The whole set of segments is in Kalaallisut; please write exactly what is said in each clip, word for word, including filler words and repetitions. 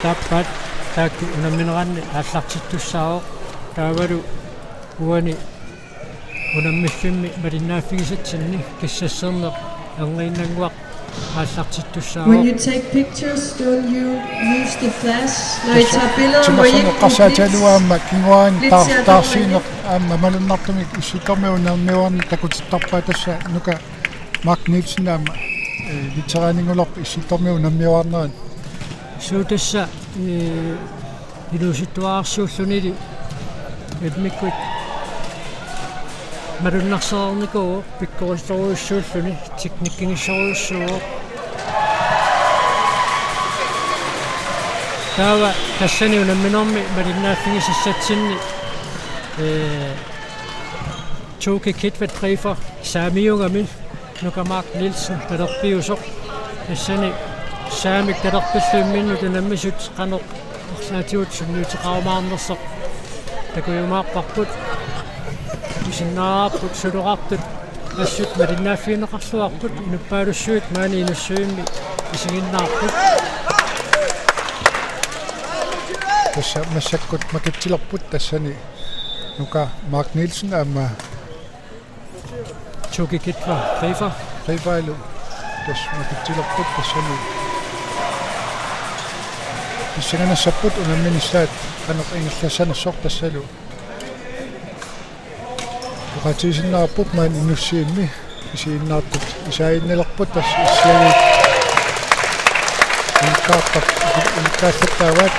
Taappaat taakku unammineranni aallartittussaavoq, taavalu uani unammillimmi malinnaaffigisatsinni kissasserneq erniinnannguaq aallartittussaavoq. When you take pictures, don't you use the flash? Når I tager billeder, må I ikke bruge blitzlighter. Aamma kinguaarinnaq taarsiineq aamma malunnartumik Issittormiut unammiuarneq takutittarpaat, tassa Nuka Mark Nielsen aamma, eh, veteraninngulerpoq Issittormiut unammiuarneranni. Suu, tassa, eh, inuusuttuararsuullunili immikkut malunnarsereernikuuvoq, pikkorissorujussuulluni, teknikkigissorujussuuvoq. Taava tassani unamminermi malinnaaffigisassatsinni, eh, Toke Kitvat Drever saamiugami Nuka Mark Nielsen talerpiusoq. Tassani saamik talerpillu imminnut unammisut qanoq arlaatigut sunniuteqarumaarnersoq takujumaarparput. Takusinnaavarput suloqartut assut malinnaaffigineqarluarput, inuppaalussuit maani Inussivimmi isiginnaarput. Tassa massakkut makitsilerput tassani Nuka Mark Nielsen aamma Toke Kitva Drever. Drever. Tassa makitsilerput tassani. Pissanganassapput unamminissaat qanoq ingerlassanersoq tassalu. Oqaatigisinnaarput maani Inussivimmi isiginnaartut isiginnaartut tassa issiagiit. Ilikkaartap-, ilikkaallattaavaat.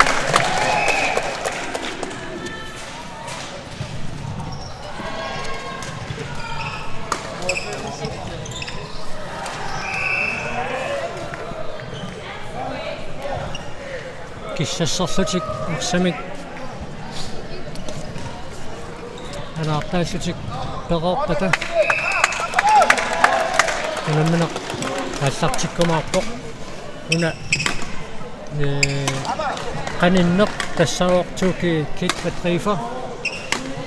Kissasserlutik arsamik anaartaallutik pereerpata unammineq aallartikkumaarpoq. Una, eh, qaninneq tassaavoq Toke Kitva Drever.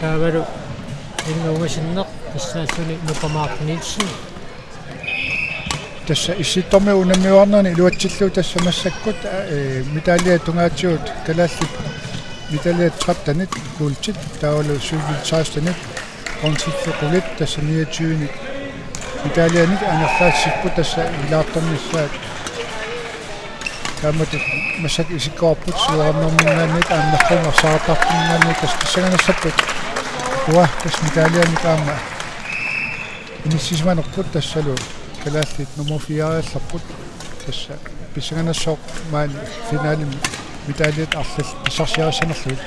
Taavalu innuugasinneq tassaalluni Nuka Mark Nielsen. Tassa Issittormiut unammiuarnerani iluatsillugu tassa massakkut, eh, medaljet tungaatigut kalaallit medaljet trettenit guldit, taavalu sølvit sekstenit, bronzit qulit, tassa niogtyvenik medaljenit angerlaassapput tassa ilaartornissaat. Taamatut massakkut isikkoqarput siuarnerminngaanniit aamma nerrungarsaartarnerminngaanniit tassa pissanganassapput. Uanga tassa medaljenit aamma inissisimanerput tassalu kalaallit nummer fire-riallarput, tassa pissanganassaaq maani finalimi medaljet arlallit pissarsiarissanerlugit.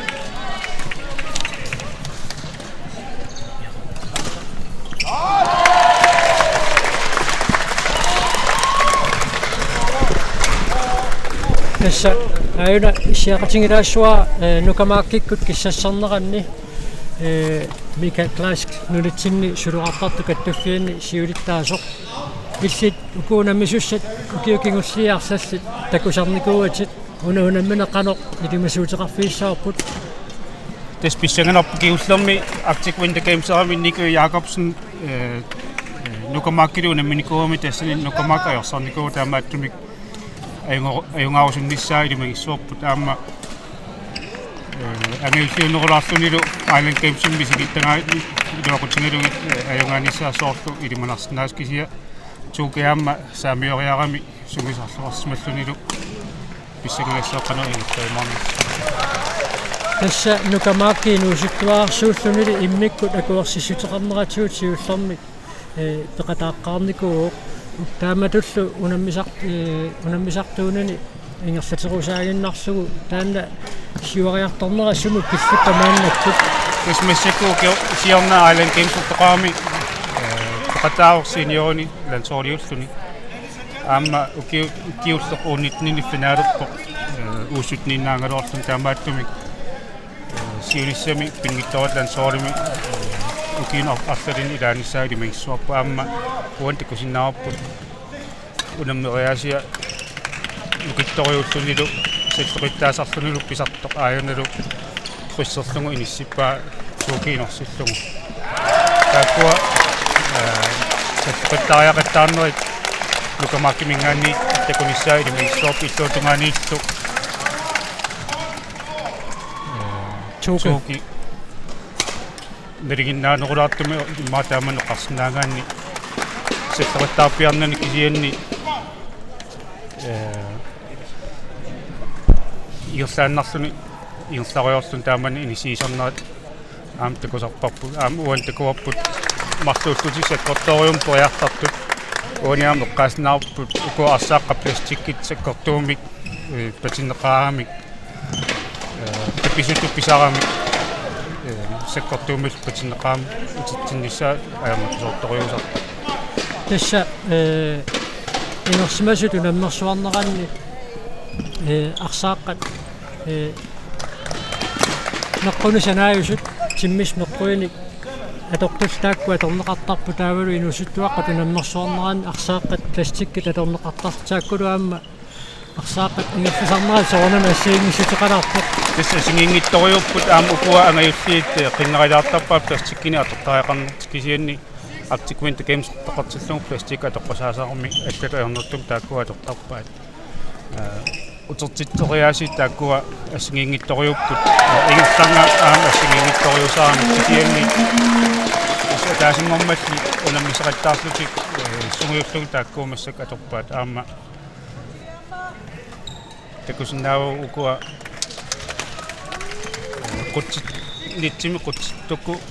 Tassa aajuna issiaqatigilaassuara, eh, Nuka Markikkut kissassarneranni, eh, Mika Klask nunatsinni suloqartartut kattuffianni siulittaasoq. Illit uku unammisussat ukiut kingulliit arlallit takusarnikuugatit, una unammineq qanoq ilimasuuteqarfigissavarput? Tassa pissanganarpoq kingullermi Arctic Winter Gameserami Nico Jacobsen, eh, Nuka Markili unamminikuugami tassani Nuka Mark ajorsarnikuuvoq, taamaattumik ajunga-, ajugaarusunnissaa ilimagissavarput aamma, eh, angajulliunerulaarlunilu Island Gamesimi misilittagaanni iluaqutigalugit, eh, ajugaanissaa soorlu ilimanarsinnaasut, kisianni Toke aamma saamioriarami sungiusarluarsimallunilu pissanganassaaq qanoq ingerlajumaarnersoq. Tassa Nuka Marki inuusuttuararsuullunili immikkut akuersissuteqarneratigut siullermik, eh, peqataaqqaarnikuuvoq. Taamatullu unammisart-, eh, unammisartuunani ingerlaterusaaginnarlugu taanna siuariartornera sumut killippa maannakkut? Tassa massakkut ukioq siorna Island Gamesertoqarami, eh, peqataavoq seniorerni landsholdiulluni. Aamma ukiu-, ukiulleq U nittenini finalerpoq, eh, U sytteninnaagaluarluni, taamaattumik, eh, siunissami pinngitsoorata landsholdimi, eh, ukiuni ar-, arlalinni ilaanissaa ilimagissavarput, aamma uani takusinnaavarput unammeriaasia nukittorujuullunilu salloqittaasarlunilu pisartoq aajunalu qisserlugu inissippaa Toke inorsillugu. Taakkua, eh, salloqittaariaqattaarnerit Nuka Markiminngaanniit takunissaat ilimagissavarput, illuatungaaniillu Tuuki. Tuuki. Nalinginnaanerulaartumik immaqa taama eqqarsinnaagaanni salleqattaarpiarnani kisianni, ee, ingerlaannarluni ingerlariarluni taamani inissiisarnerat aamma takusarparput, aamma uani takuarput marluullutik sakkortoorujussuarmik periartartut. Uani aamma eqqaasinnaavarput uku arsaaqqat plastikkit sakkortuumik, ee, patinneqaramik, ee, tapisutut pisaramik, ee, sakkortuumik patinneqaramik utitsinnissaat ajornartorujussuusarput. Tassa, ee, inersimasutut unammersuarneranni, ee, arsaaqqat, ee, meqqunik sanaajusut timmissat meqquinik atortullu taakku atorneqartarput taavalu inuusuttuaqqat unammersuarneranni arsaaqqat plastikkit atorneqartartut taakkulu aamma arsaaqqat ingerlasarnerat soorunami assigiinngissuteqalaarpoq. Tassa assigiinngitsorujussuupput aamma ukua angajulliit, ee, qinnarilaartarpaat plastikkinik atortariaqarnertik kisianni Arctic Winter Games toqqartillugu plastik atoqqusaasaramik allatut ajornartumik taakku atortarpaat. Ee, utertitseriaasiit taakkua assigiinngitsorujussuupput. Ee, ingerlaannaq aamma assigiinngitsorujussuusarami kisianni ataasinngormalli unammisaqattaarlutik, ee, sungiullugu taakkua massakkut atorpaat aamma takusinnaavagut ukua qutsit-, nitsimik qutsittukkut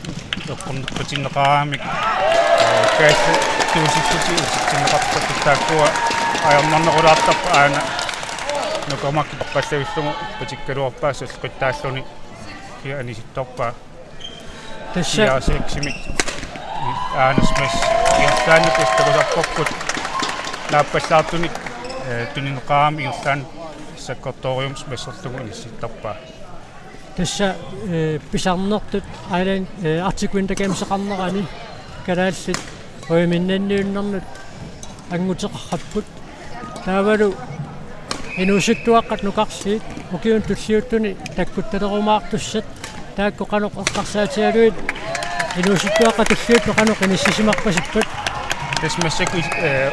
eqqorneqartinneqaramik, ee, kaallutuusittutit utitsinneqartartut taakkua ajornarnerulaartarput aana Nuka Mark toqqallavillugu patikkaluarpaa salleqittaalluni kia anisittorpaa. Tassa. Kia seksimik. Aanasmas. Ingerlaannaq takusarparput. Naappallaartunik, ee, tunineqarami ingerlaannaq sakkortoorujussuarmik masserlugu inissittarpaa. Tassa, ee, pisarnertut Island, ee, Arctic Winter Gameseqarnerani kalaallit uiminnanniunnernut anguteqarput. Taavalu inuusuttuaqqat nukarliit ukiuni tulliuttuni takkuttalerumaartussat taakku qanoq eqqarsaatigalugit inuusuttuaqqat tulliuttut qanoq inissisimarpasippat? Tassa massakkut, ee,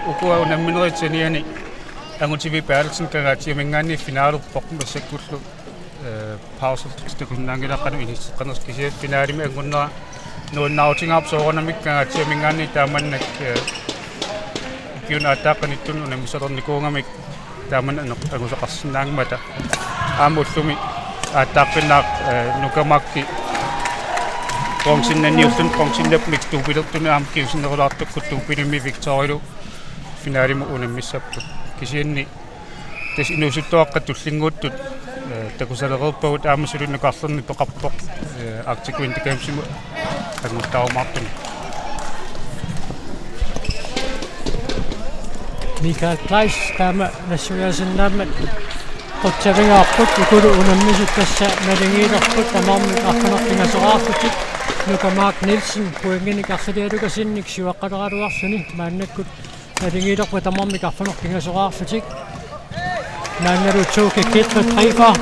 ukua unamminerit saniani Angutivik Berthelsen Kangaatsiaminngaanniit finalerpoq massakkullu, ee, pausertut takusinnaanngilaq qanoq inisseqqanersoq kisianni finalemi angunnera nuannaarutigaarput soorunami Kangaatsiaminngaanniit taamannak, ee, ukiuni aatsaaqqaniittunik unammissalernikuugamik taamani angu-, angusaqarsinnaanngimmat aamma ullumi aatsaaqqinnaaq, ee, Nuka Mark bronzennanniulluni bronzennapput doublertuni aamma kingusinnerulaartukkut doublemik Victorilu finalimut unammissapput. Kisianni tassa inuusuttuaqqat tullinnguuttut, ee, takusalereerpagut aamma suli nukarlerni peqarpoq, ee, Arctic Winter Gamesimut anguttarumaartuni. Michael Kleist taama nassuiaasinnaammat qutsavigaarput ukulu unammisut tassa naligiilerput tamarmik arfineq-pingasoraarlutik. Nuka Mark Nielsen pointinik arlalialukasinnik siuaqqaleraluarluni maannakkut naligiilerput tamarmik arfineq-pingasoraarlutik. Maannalu Tuuki Kitford Reifer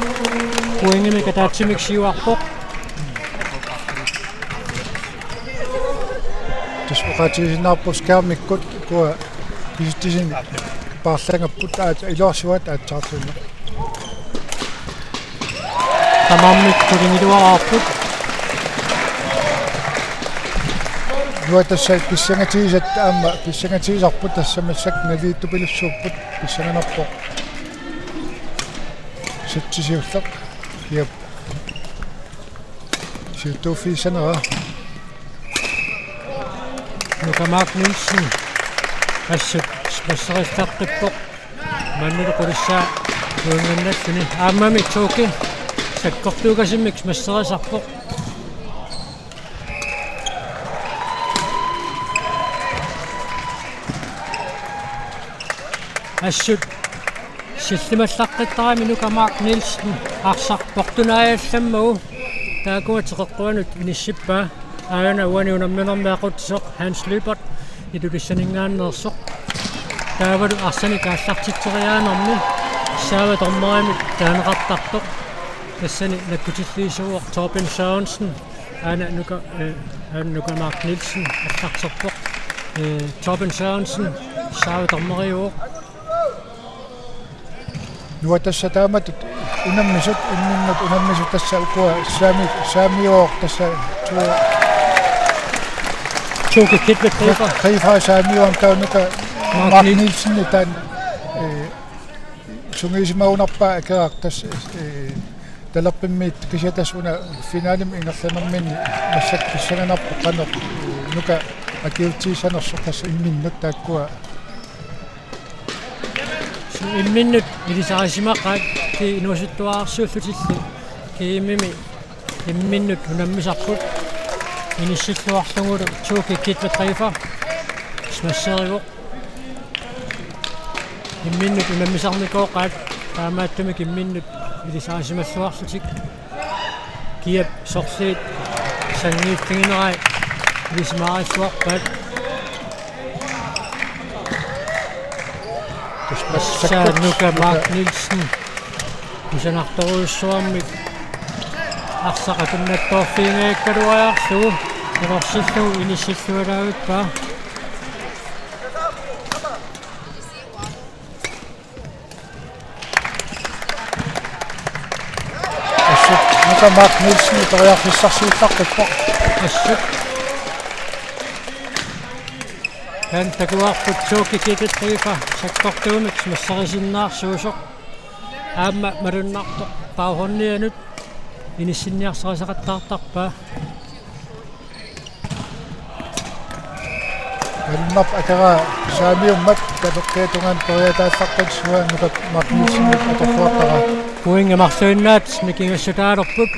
pointimik ataatsimik siuarpoq. Tassa oqaatigisinnaarput skærmikkut ukua kisitsisinnik paarlagapput aat-, iluarsivat aatsaartuinnaq. Tamarmik qulingiluaraarput. Nuann' tassa pissangatigisat aamma pissangatigisarput tassa massakkut naligiittupilussuupput pissanganarpoq. Sitsi siulleq. Jep. Siuttuuffigissanera. Nuka Mark Nielsen assut smasserissaqqippoq. Maannalu qulissaa nuanngannalluni. Aammami Tuuki sakkortuukasimmik smasserisarpoq. Assut sillimallaqqittaramik Nuka Mark Nielsen arsaq portunaajallammagu taakkua teqeqquanut inissippaa. Aajuna uani unamminermi aqutsisoq Hans Lyberth Ilulissaninngaanneersoq. Taavalu arsanik aallartitseriaanermi saava dommerimik taaneqartartoq. Tassani nakkutilliisuuvoq Torben Sørensen. Aana Nuka, ee, aana Nuka Mark Nielsen aallarterpoq. Ee, Torben Sørensen saava dommeriuvoq. Nuann' tassa taamatut Unammisut, imminnut unammisut tassa ukua saami-, saamiuvoq tassa tu-, Tuuki Kitlet Rifa. Rifa saamiuvoq taava Nuka Mark Mark Nielsen. Nielsen taanna, eh, sungiusimagunarpaa akeqartoq tassa, eh, talerpimmiit kisianni tassa una finalimi ingerlanerminni massakkut pissanganarpoq qanoq, eh, Nuka akiuussisanersoq tassa imminnut taakkua. Imminnut ilisarisimaqaat kii inuusuttuararsuullutillu GM-imi imminnut unammisarput inissilluarlugulu Tuuki Kitlet Rifa smasserivoq. Imminnut unammisarnikooqaat taamaattumik imminnut ilisarisimalluarlutik. Kiap sorliit sanngiiffiginerai ilisimaarilluarpaat. Tassa Nuka Mark Nielsen kusanartorujussuarmik arsaq akunnattoorfigigaluariarlugu ilersillugu inissilluaraavippaa. Assut Nuka Mark Nielsen periarfissarsiullaqqippoq. Assut. Taanna takuarput Tuuki Kitlet Rifa sakkortuumik smasserisinnaarsuusoq. Aamma malunnartoq baghåndianut inissinniarsarisaqattaartarpaa. Malunnarpoq akeraa saamiummat tapeqqiata tungaanut periataallartut suaannukat Mark Nielsenip atorluartaraa. Pointit marluinnaat nikingassutaalerput.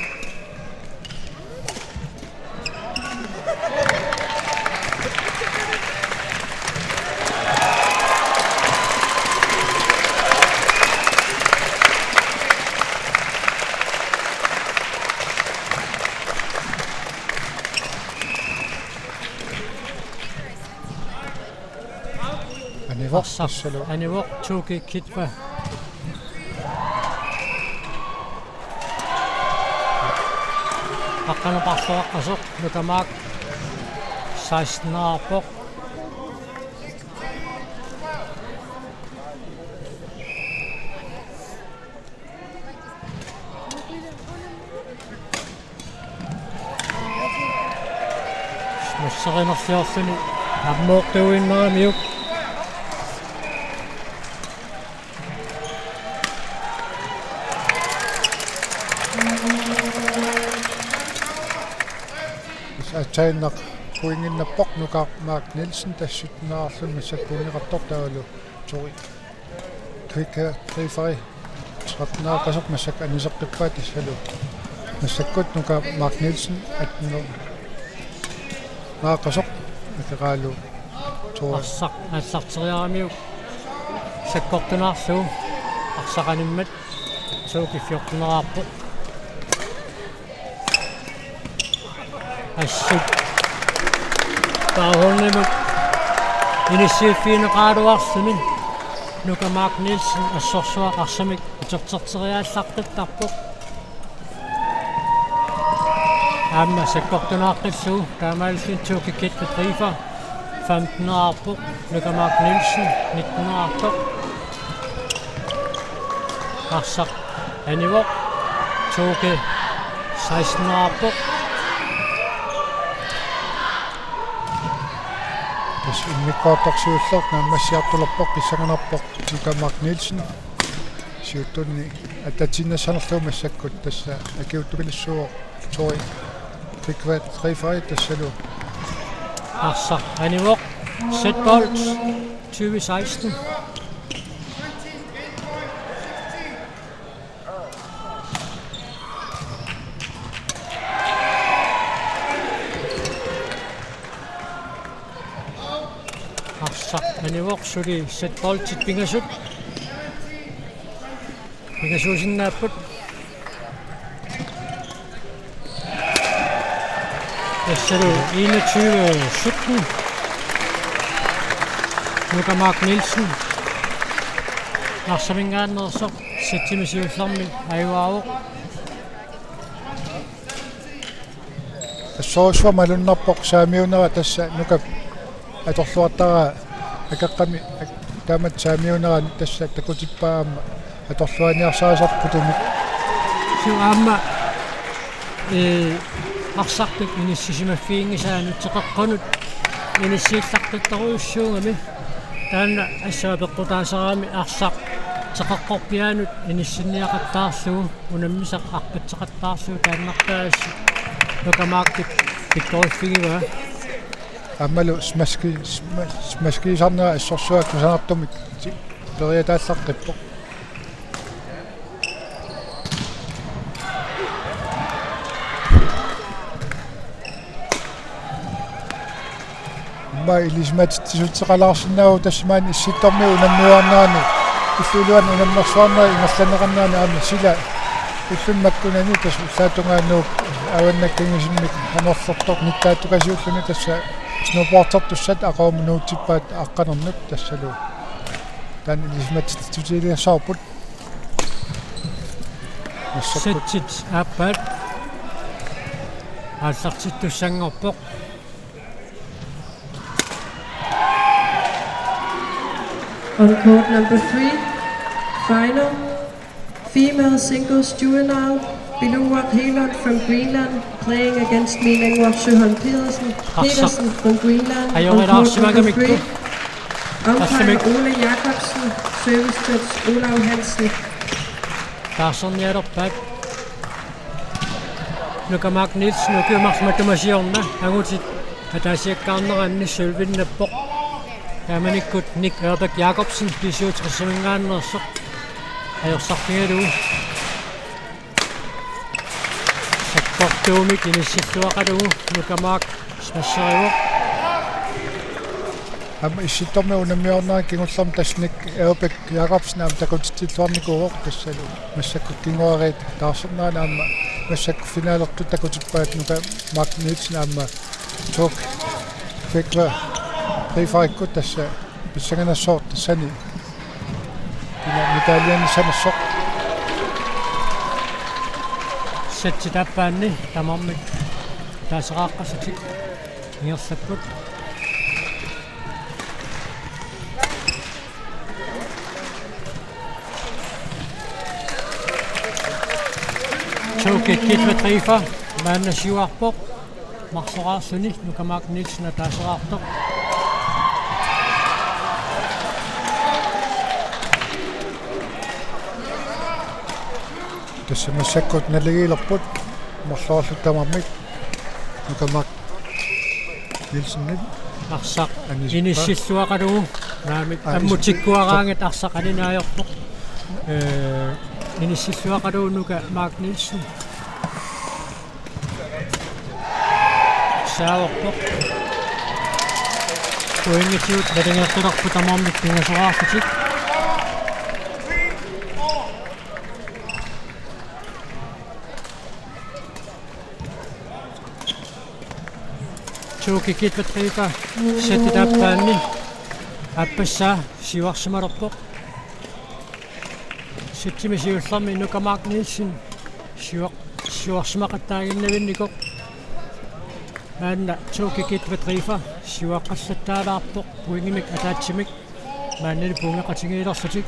Anivoq. Arsaq. Assut. Anivoq Tuuki Kitlet. Aqqaneq-marloqasoq Nuka Mark seksten-erpoq. Smasserinerliorluni ammoortuinnaramiuk. Aatsaannaq pointinnappoq Nuka Mark Nielsen, tassa sytten-erluni massakkut pointeqartoq taavalu Tori Quick Referee tretten-eqasoq massakkut aniseqqippaat tassalu. Massakkut Nuka Mark Nielsen atten-eqasoq akeqaalu Tori. Arsaq aallarteriaramiuk sakkortunaarlugu arsaq animmat Tuuki fjorten-erpoq. Assut. Baghåndimut inissiiffigineqaraluarluni Nuka Mark Nielsen assorsuaq arsamik uterterteriaallartittarpoq. Aamma sakkortunaaqqillugu taamaalilluni Tuuki Kitlet Rifa femten-erpoq, Nuka Mark Nielsen nitten-erpoq. Arsaq anivoq, Tuuki seksten-erpoq. Tassa immikkoortoq siulleq naammassiartulerpoq, pissanganarpoq Nuka Mark Nielsen. Siuttunni atatinnissanerlugu massakkut tassa akiuuttupilussuuvoq Tori Quick Referee tassalu. Arsaq anivoq, set bold, tyve seksten. Arsaq anivoq, suli set boldit pingasut. Pingasuusinnaapput. Tassalu enogtyve sytten. Nuka Mark Nielsen. Arsaminngaanneersoq settimi siullermi ajugaavoq. Assorsuaq malunnarpoq saamiunera tassa Nukap atorluartaraa akeqqami ak-, taamatut saamiunera tassa takutippaa aamma atorluarniarsarisarput utumik. Aamma, ee, arsartut inissisimaffiginngisaannut teqeqqunut inissiillaqqittorujussuugami. Taanna assut apeqqutaasarami arsaq teqeqqorpiaanut inissinniaqattaarlugu, unammisaq arpatseqattaarlugu taannartaasut Nuka Markip pikkoriffigivaat. Aammalu smaski-, sma-, smaskiisarnera assorsuaq kusanartumik ti-, periataallaqqippoq. Immaqa ilisimatitsissuteqalaarsinnaavoq tassa maani Issittormiut unammiuarnerani, illup iluani unammersuarnera ingerlanneqarnerani aamma sila ulluni makkunani tassa ullaap tungaanut avannakkanngitsumik amerlertoq nittaattukasiulluni tassa snowboardertussat aqagu nuutsippaat aqqanernut tassalu. Taanna ilisimatitsissutigilersaarput. Massakkut. Setsit aappaat aallartittussanngorpoq. On court number three, final, female singles juvenile, Pilunguaq Helon from Greenland, playing against Miinannguaq Søholm Pedersen, Arsaq. Petersen from Greenland, on court number three. Ajoraarsimagamikku. Umpire Ole Jakobsen, service judge Olav Hansen. Taarsernialerpaat. Nuka Mark Nielsen ukiut marluk matuma siorna angutit ataasiakkaarneranni sølvinnappoq. Taamanikkut Nick Ørbæk Jakobsen B syvogtres-iminngaanneersoq ajorsarfigalugu. Sakkortuumik inissilluaqalugu Nuka Mark smasserivoq. Aamma Issittormiut unammiuarnera kingullermi tassa Nick Ørbæk Jakobsen aamma takutitsilluarnikuuvoq tassalu. Massakkut kinguaariit taarsernerani aamma massakkut finalertut takutippaat Nuka Mark Nielsen aamma Toke Kvekwe Drifa-ikkut tassa pissanganassaaq tassani. Kina medaljenissanersoq. Setsit aappaanni tamarmik ataaseraqqassatik ingerlapput. Toke Kvekwe Drifa maanna siuarpoq. Marsoraarluni Nuka Mark Nielsen ataaseraartoq. Tassa massakkut naligiilerput marloraarlutik tamarmik. Nuka Mark Nielsenip. Arsaq anisippa. Inissilluaqalugu. Naamik. Aa, ammut tikkuaraangat arsaq aninaajarpoq. Ee, inissilluaqalugu Nuka Mark Nielsen. Saavorpoq. Pointigut naligiilerput tamarmik pingasoraarlutik. Toke Kvekwe Drifa settit aappaanni aappassaa siuarsimalerpoq. Setsimi siullermi Nuka Mark Nielsen siuar-, siuarsimaqattaaginnavinnikoq. Maanna Toke Kvekwe Drifa siuaqqassattaalaarpoq pointimik ataatsimik. Maannali pointeqatigiilerlutik.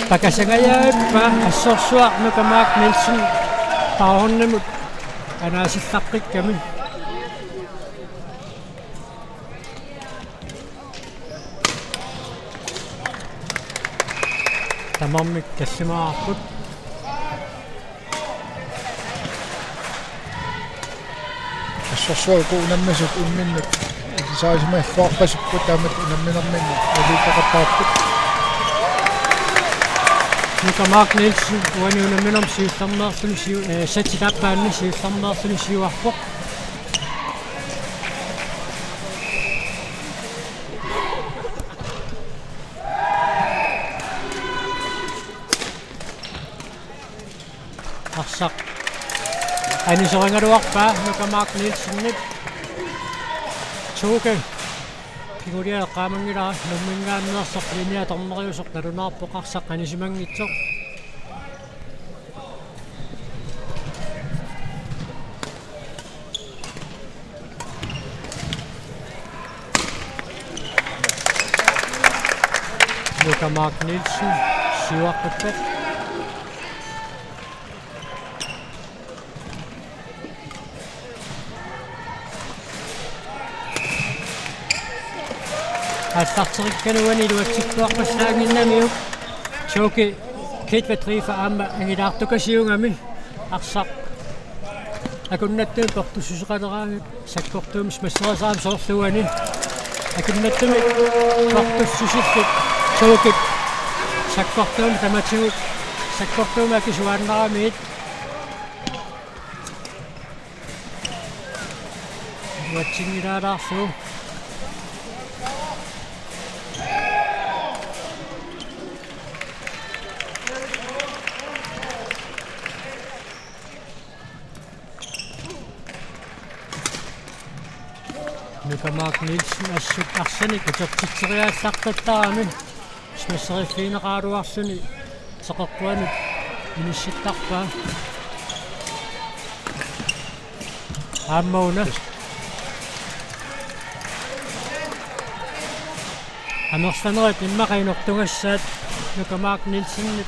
Pakasangajappa assorsuaq Nuka Mark Nielsen baghåndimut anaasillaqqikkami. Tamarmik tallimaarput. Assorsuaq uku unammisut imminnut ilisaarisimalluarpasipput taamatut unamminerminni naliittaqattaarput. Nuka Mark Nielsen uani unamminermi siullermeerluni siu-, eh, setsit aappaanni siullermeerluni siuarpoq. Arsaq anisorigaluarpaa Nuka Mark Nielsenip. Toke. Kingulia eqqaamanngilara, numminngaanneersoq linje atorneriusoq nalunaarpoq arsaq anisimanngitsoq. Nuka Mark Nielsen, syvoghalvfems. Aallarterikkani uani iluatsippuarpassaannginnamiuk. Suuki Kit Petrifa aamma angilaartukasiugami arsaq. Akunnattumik portussuseqaleraangat sakkortuumik smasserisarami soorlu uani. Akunnattumik portussusillit Suukip sakkortuumik tamatigut sakkortuumik akisuaannaramiit. Iluatsinngilalaarlugu. Nuka Mark Nielsen assut arsanik utertitseriallaqqittarami. Smasseriffigineqaraluarluni teqeqquanut inissittarpaa. Aamma una. Amerlanerit immaqa inortugassaat Nuka Mark Nielsenip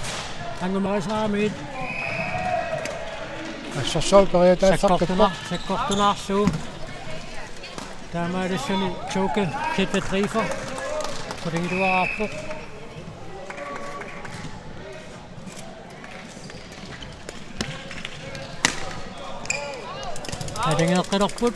angumerisaramiit. Assorsuaq periataassaqqippoq. Sakkortuna-, sakkortunaarlugu. Taamaalilluni Toke Kit Petrifa qulingiluaarpoq. Alangeeqqilerput.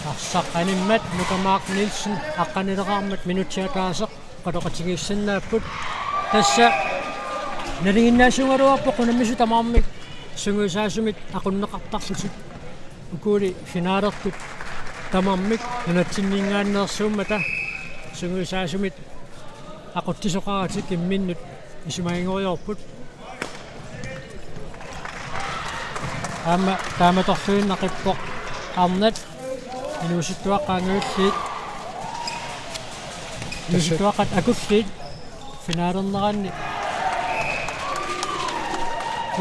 Arsaq animmat Nuka Mark Nielsen aqqanileqarmat minutsit ataaseq oqaloqatigiissinnaapput. Tassa nalinginnaasuugaluarpoq unammisut tamarmik sungiusaasumit aqunneqartarlutik. Ukuuli finalertut tamarmik nunatsinninngaanneersuummata sungiusaasumit aqutsisoqaratik imminnut isumaginngoreerput. Aamma taamatorluinnaq qippoq arnat inuusuttuaqqat angajulliit. Inuusuttuaqqat akulliit finalerneranni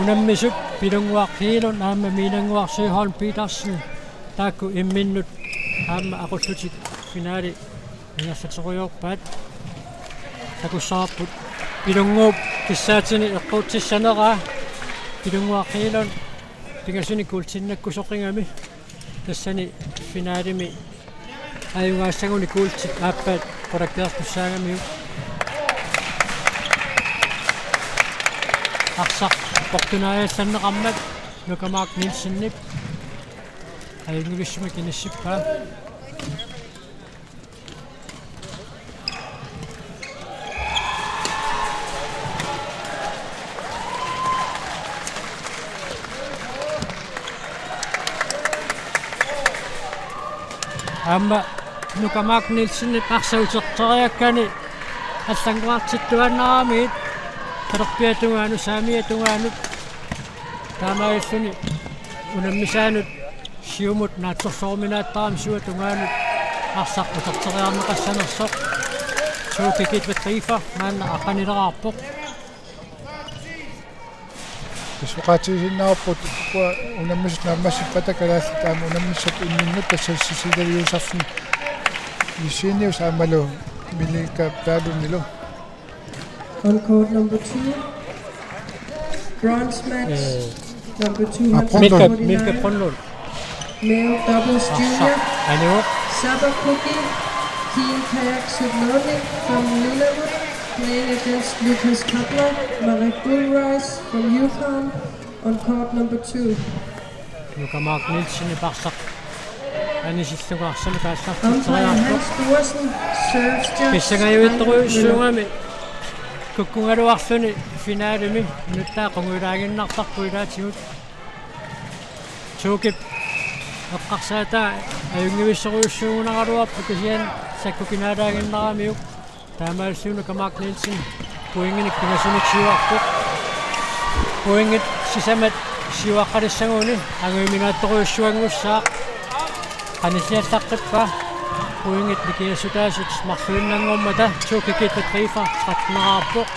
unammisut Pilunnguaq Hegelund aamma Miinannguaq Søholm Petersen taakku imminnut aamma aqullutik finale ingerlaterujoorpaat. Takussavarput Pilunnguup kissaatini eqquutsissaneraa. Pilunnguaq Hegelund pingasunik guldtinnakkusoqigami tassani finalemi ajugaassaguni guldit aappaat qulakkeertussaagamiuk. Arsaq portunaajallanneqarmat Nuka Mark Nielsenip ajunngivissumik inissippaa. Aamma Nuka Mark Nielsenip arsaq uterteriakkani allannguartittuaannaramiit talerpiata tungaanut, saamiata tungaanut, taamaalilluni unammisaanut siumut naatsorsoruminaattarami siuata tungaanut arsaq uterteriarneqassanersoq. Suuki Kit Petrifa maanna aqqanileqarpoq. Tassa oqaatigisinnaavarput ukua unammisut naammassippata kalaallit aamma unammissat imminnut, tassa Cecilia Josefsen Jensenius aammalu Milika Berlundilu. On court number two. Bronze match. Eh, number Milka, Milka two hundred forty-nine. Brønlund. Male doubles junior. Ajo. Saba Kuki, Kiin Kayak Sutnoni from Nunavut, playing against Lucas Kapla, Marek Bullrice from Yukon, on court number two. Nuka Mark Nielsenip arsaq anisillugu arsamik aallartitseriarpoq. Umpire Hans Boersen, serves judge. Pissangajuittorujussuugami kukkugaluarluni finalemi nuttaa qungujulaaginnartarpoq ilaatigut. Suukip eqqarsaataa ajunngivissorujussuugunaraluarpoq kisianni sakkukinaalaannginnaramiuk. Taamaalilluni Nuka Mark Nielsen pointinik pingasunik siuarpoq. Pointit sisamat siuaqqalissaguni angujuminaattorujussuanngussaaq. Qanilliallaqqippaa. Pointit nikingassutaasut marluinnanngormata, Toki Kifte Driver tretten-eraarpoq.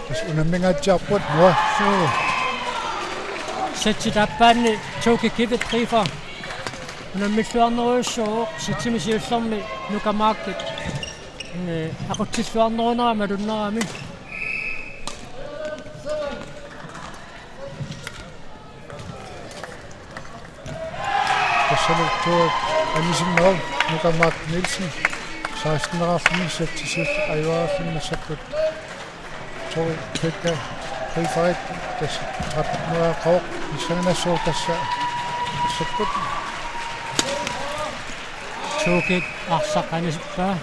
Tassa unammingaatsiarput, nuann'. Suu. Sætsit aappaanni Toki Kifte Driver unammilluarnerujussuuvoq, sætsimi siullermi Nuka Markip, eh, aqutsilluarnerunera malunnarami. Tassalu Tuak anisinnerup Nuka Mark Nielsen seksten-eraarluni, sætsimi siulleq ajugaarluni massakkut Toki Kifte Driverit tassa tretten-eqaaq, pissanganassuuvoq tassa massakkut. Tokip arsaq anisippaa.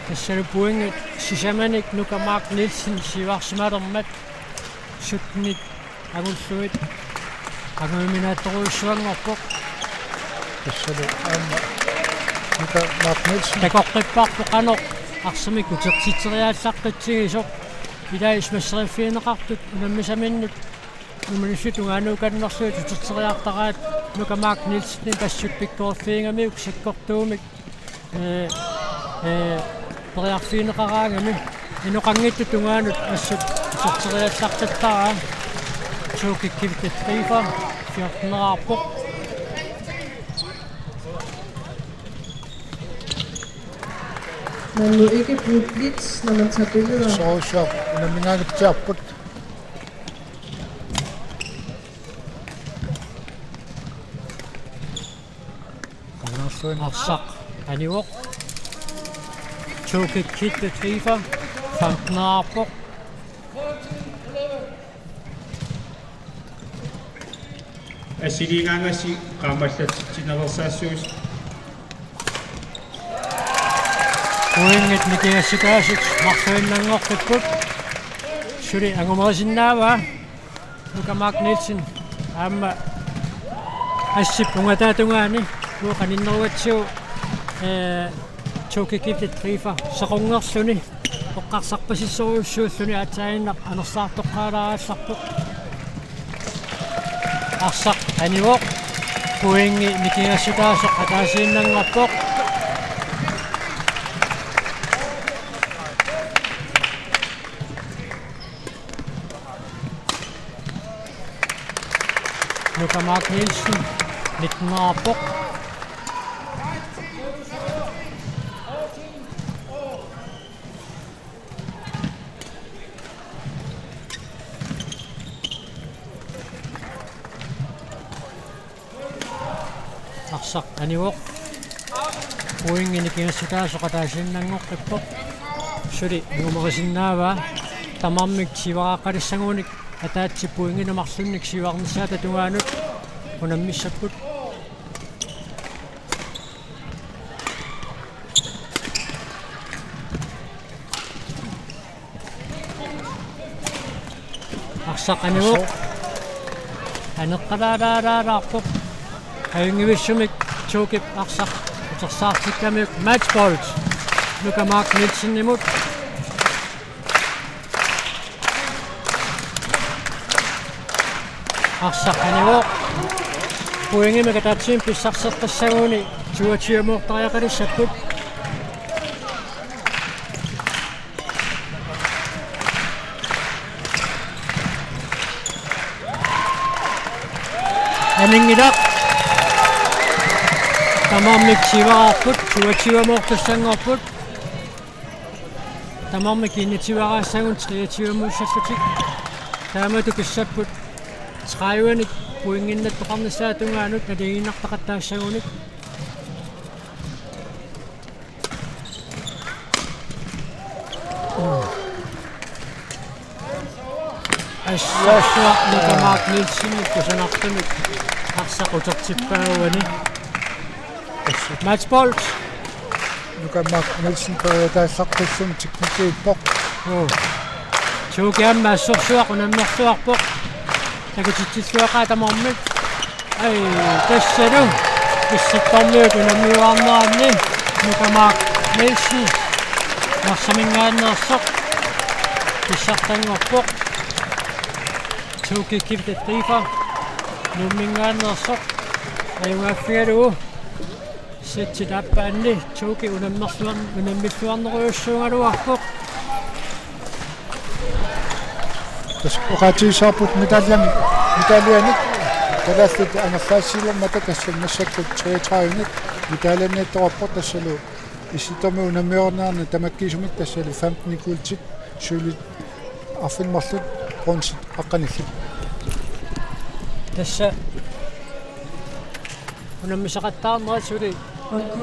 Tassalu pointit sisamanik Nuka Mark Nielsen siuarsimalermat syttenit angullugit qanguiminaattorujussuanngorpoq. Tassalu aamma Nuka Mark Nielsen. Takoqqipparput qanoq arsamik utertitseriaallaqqitsigisoq. Ilai smasheriffigineqartut unammisaminnut numinissut tungaanut kannersuit uterteriartaraat Nuka Mark Nielsenip assut pikkoriffigigamik sakkortuumik, ee, ee, periarfigineqaraangami. Inoqanngitsut tungaanut assut uterteriallaqqittaraa. Toki Kifte Driver fjorten-eraarpoq. Man må ikke bruge blitz, når man tager billeder. Soorussuaq unammingaanngitsuarput. Arsaq anivoq. Toki Kifte Driver femten-eraarpoq. Assiliigaangassi qaammallatsitsineqarsaassuusi. Pointit nikingassutaasut marluinnanngorpipput. Suli angumerisinnaavaa Nuka Mark Nielsen aamma assip ungataatungaani uoqaninnerugatsigu, ee, Toki Kifte Driver sequnngerluni oqqarsarpasissorujussuulluni aatsaaginnaq anersaartoqqaalaarallarpoq. Arsaq anivoq. Pointit nikingassutaasoq ataasiinnanngorpoq. Nuka Mark Nielsen, nitten-eraarpoq. Arsaq anivoq. Pointit nikingassutaasoq ataasiinnanngorpoq. Suli angumerisinnaavaa. Tamarmik siuaraaqqalissagunik ataatsip pointinik marlunnik siuarnissaata tungaanut unammissapput. Arsaq anivoq. Aneqqalaalaalaarpoq. Ajunngivissumik Tokip arsaq utersaartikkamiuk matchbold Nuka Mark Nielsenimut. Arsaq anivoq. Pointimik ataatsimik pissarseqqissaguni toogtyve-moortariaqalissapput. Aninngilaq. Tamarmik siuaraarput, toogtyve-moortussanngorput. Tamarmik initivaraassaguni treogtyve-moortussallutik. Taamatut pissapput tredive-nik pointinnattoqarnissaata tungaanut naligiinnartaqattaassagunik. Assorsuaq Nuka Mark Nielsen kusanartumik arsaq utertippaa uani. Matchbold. Nuka Mark Nielsen periataallaqqissummik teknikkiippoq. Uu. Toki aamma assorsuaq unammersuarpoq. Takutitsilluaqaa tamarmik. Ai, tassalu. Pissuttormiut unammiuaarneranni Nuka Mark Nielsen. Narsaminngaanneersoq. Pissartanngorpoq. Toki Kifte Driver. Nuumminngaanneersoq. Ajugaaffigalugu. Setsit aappaanni Toki unammersuar-, unammilluarnerujussuugaluarpoq. Tassa oqaatigissavarput medaljami, medaljanik kalaallit angerlaassiilermata tassa massakkut treogtredive-nik medaljaniittoqarpoq tassalu issittormiut unammiornerni tamakkiisumik tassalu femten guldit, sølvit arfineq-marluk, bronzit aqqanillit. Tassa unammisaqattaarnerat suli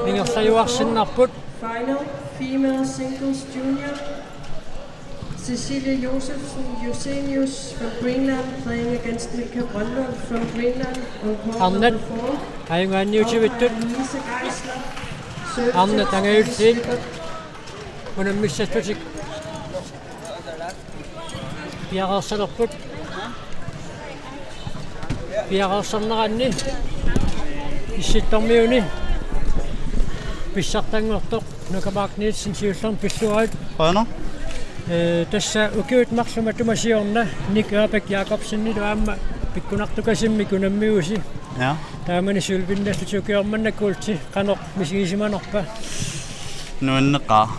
ingerlajuarsinnarput. Final, female singles junior. Cecilia Josefsen Josenius from Greenland playing against Mika Brønlund from Greenland on court Arnat number four. Ajugaanniutivittut. Louise Geisler, service Arnat angajulliit. Unammissallutik piareersalerput. Piareersarneranni issittormiuni pissartanngortoq Nuka Mark Nielsen siullermik pilluarit. Qujanaq. Ee, tassa ukiut marluk matuma siorna Nick Ørbæk Jacobsenilu aamma pikkunartukasimmik unammigusi. Ja. Taamani sølvinnallutit ukioq manna guldit qanoq misigisimanerpa? Nuanneqaaq.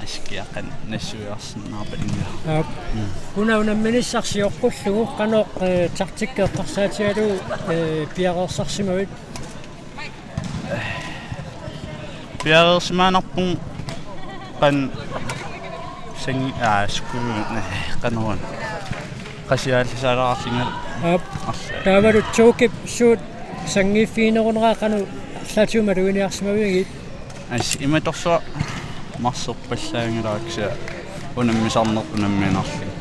Askiaqan nassuiarsinnaarpalinga. Aap. Mm. Una unamminissarsi oqqullugu qanoq, eh, taktikki eqqarsaatigalugu, eh, piareersarsimavit? Piareersimaannarpunga qanoq sangi-, aa, sukku-, qanoruna. Qasiaallisalaarsinga. Aap. Arla. Taavalu Tokip suut sanngiiffiginerunera qanoq arlaatigut maluginiarsimavigit? As imatorsuaq marserpallaanngilaq kisianni unammisarneq unammiinnarluni.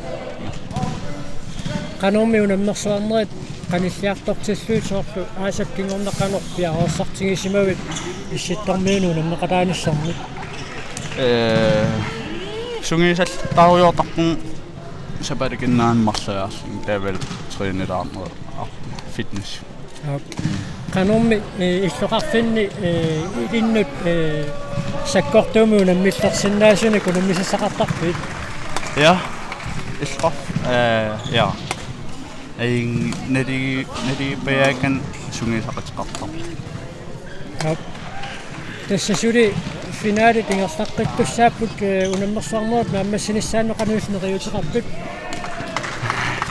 Qanormi unammersuarnerit qanilliartortillugit soorlu aasap kingorna qanoq piareersartigisimavit issittormiunut unammeqataanissamut? Ee, sungiusartaarujoortarpunga sapaatip akunnerani marloriarlunga taavalu trænilaarneq fitness. Aap. Qanormi, eh, illoqarfinni, eh, ilinnut, eh, sakkortuumik unammillersinnaasunik unammisassaqartarpit? Ja. Illoqar-, eh, ja. Ajunngilaq nali-, naligiippajaakkanni sungiusaqateqartarpoq. Aap. Tassa suli finalit ingerlaqqittussaapput, eh, unammersuarnerup naammassinissaanut qanoq illit neriuuteqarpit?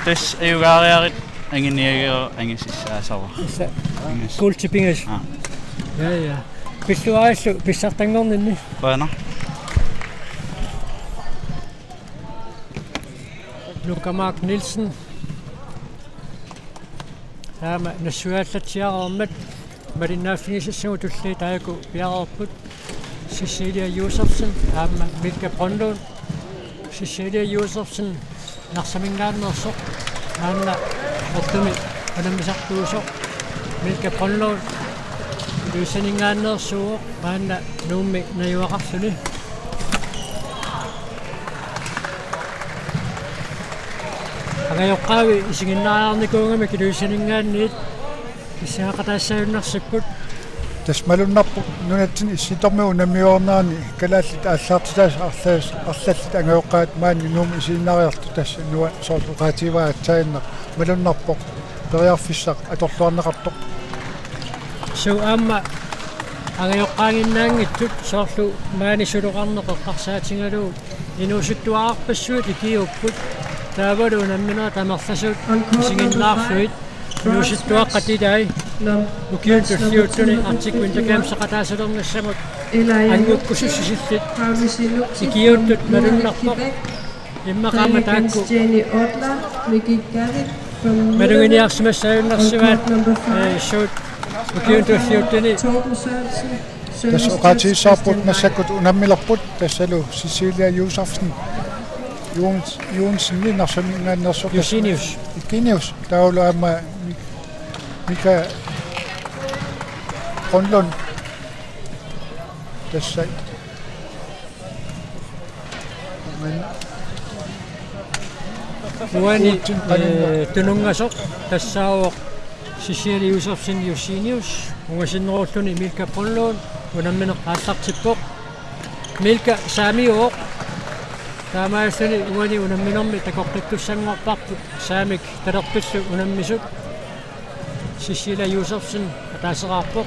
Tassa ajugaariarit anguniagara angisussaassavara. Tassa. Angus. Guldit pingasut. Aa. Ja, ja. Pilluarillu pissartanngorninni. Qujanaq. Nuka Mark Nielsen. Taama nassuiallatsiareermat malinnaaffigisassagut tulliit taakku piareerput. Cecilia Josefsen aamma Milka Brønlund. Cecilia Josefsen Narsaminngaanneersoq, maanna Qaqortumi unammisartuusoq. Milka Brønlund Ilulissaninngaanneersuuvoq, maanna Nuummi najugaqarluni. Angajoqqaavi isiginnaariarnikuugamik Ilulissaninngaanniit pissangeqataassaajunnaarsipput. Tassa malunnarpoq nunatsinni issittormiut unammiornerani kalaallit aallaartitaasut arlaas-, arlallit angajoqqaat maani Nuummi isiginnaariartut, tassa nuann-, soorlu oqaatigivaat aatsaannaq malunnarpoq periarfissaq atorluarneqartoq. Suu aamma angajoqqaaginnaanngitsut soorlu maani suloqarneq eqqarsaatigalugu inuusuttuararpassuit ikiuupput, taavalu unamminerit amerlasuut isiginnaarlugit. Inuusuttuaqqat ilaat ukiuni tulliuttuni Arctic Winter Gamesseqataasalernissamut angukkusussisillit ikiuuttut malunnarpoq. Immaqa aamma taakku maluginiarsimassaajunnaarsivaat, eh, suut ukiuni tulliuttuni. Tassa oqaatigissavarput massakkut unammilerput, tassalu Cecilia Josefsen Jons-, Jonsen Narsaminngaanneersoq. Josenius. Josenius. Taavalu aamma Mi-, Milka Brønlund. Tassa. Uani, eh, tununngasoq tassaavoq Cecilia Josefsen Josenius, ungasinnerulluni Milka Brønlund unammineq aallartippoq. Milka saamiuvoq. Taamaalilluni uani unamminermi takoqqittussanngorparput saamik talerpillu unammisut. Cecilia Josefsen ataaseraarpoq.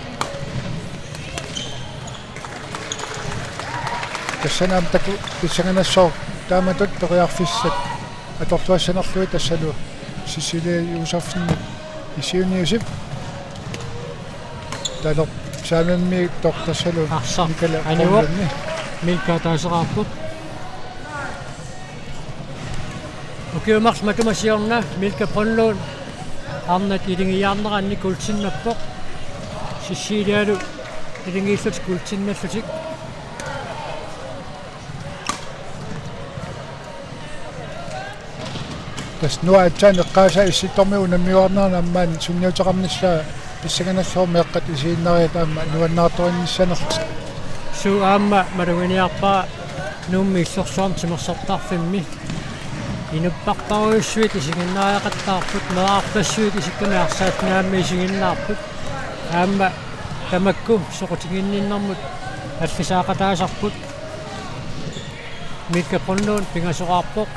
Sanam taku pissanganassaaq taamatut periarfissat atorluassanerlugit tassalu Cecilie Josefsen Iseniusip. Talerp saamimmiittoq tassalu Arsaq Michael anivoq. Holmlund. Milka ataaseraarpoq. Ukiut marluk matuma siorna Milka Brønlund arnat iligiiaarneranni kuultinnappoq. Cecilialu iligiillutik kuultinnallutik. Tassa nuanneqaaq eqqaasa issittormiut unammiuarneranni aamma sunniuteqarnissaa pissanganassaaq meeqqat isiginnariat aamma nuannaartorinnissanerlutik. Suu aamma maluginiarpara Nuummi illorsuarmi timersortarfimmi. Inuppassuit isiginnariaqattaarput, meerarpassuit isikkamik arsaatinaammi isiginnaarput. Aamma tamakku soqutiginninnermut allisaaqataasarput. Milka Brønlund pingasoraarpoq.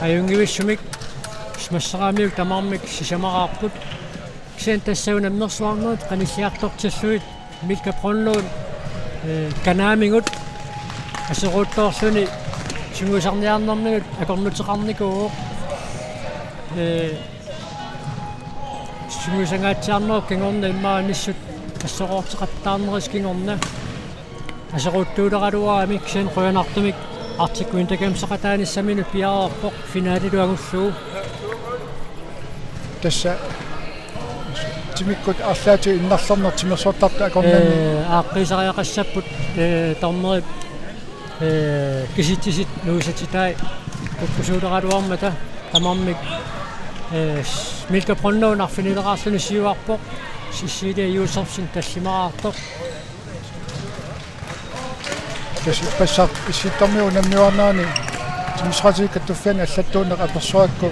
Ajunngivissumik smasseraamiuk tamarmik sisamaraarput. Kisianni tassa unammersuarnerit qanilliartortillugit Milka Brønlund, eh, kanaamigut aseruuttoorluni sungiusarniarnermigut akornuteqarnikuuvoq. Eh, sungiusangaatsiarnerup kingorna immaqa anissut asseroorteqattaarnerisa kingorna. Aseruuttuuleraluarami kisianni qujanartumik Arctic Winter Games-eqataanissaminut piareerpoq finaalilu angullugu. Tassa timikkut arlaatigut innarlerneq timersortartut akornanni. Ee, aaqqiisariaqassapput, ee, dommerip, ee, kisitsisit nuisatitai kukkusuuleraluarmata tamarmik, ee, Milka Brønlund arfinileraarluni siuarpoq, Cecilie Josefsen tallimaraartoq. Tassa ippassaq issittormiut unammiuarnerani timersoqatigiit kattuffianni allattuuneq apersorakku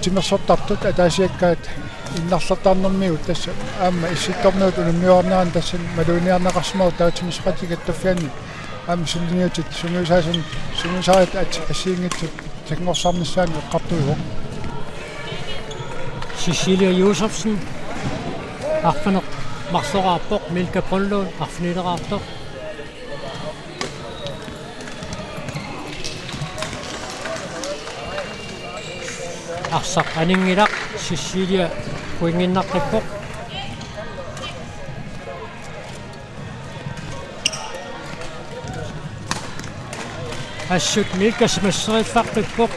timersortartut ataasiakkaat innarlertarnermigut tassa aamma issittormiut unammiuarnerani tassani maluginiarneqarsimavoq taava timersoqatigiit kattuffianni aamma sunniutit sungiusaasun sungiusaarit at-, assigiinngitsut Tanngorsarnissaanut eqqartuivoq. Cecilia Josefsen arfineq-marloraarpoq, Milka Brønlund arfinileraartoq. Arsaq aninngilaq, Cecilia pointinnaqqippoq. Assut Milka smasseriffaqqipput.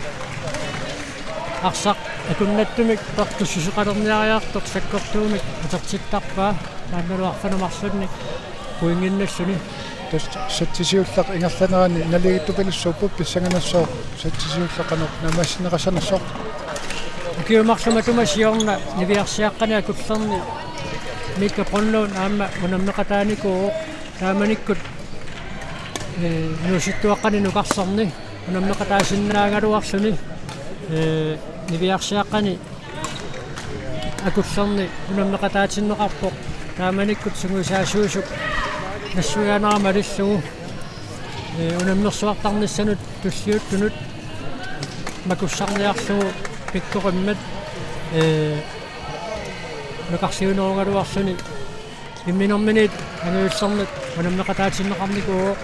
Arsaq akunnattumik pertussuseqalerniariartoq sakkortuumik atortittarpaa maannalu arfineq-marlunnik pointinnalluni. Tassa satsisiulleq ingerlanerani naligiittupilussuupput, pissanganassaaq satsisiulleq qanoq naammassineqassanersoq. Ukiut marluk matuma siorna niviarsiaqqani akullerni Milka Brønlund aamma unammeqataanikuuvoq. Taamanikkut, ee, inuusuttuaqqani nukarserni unammeqataasinnaagaluarluni, ee, niviarsiaqqani akullerni unammeqataatinneqarpoq. Taamanikkut sungiusaasuusut nassuiaanera malillugu, ee, unammersuartarnissanut tulliuttunut makussarniarlugu pikkorimmat, ee, nukarsiunerugaluarluni imminerminiit angajullermik unammeqataatinneqarnikuuvoq.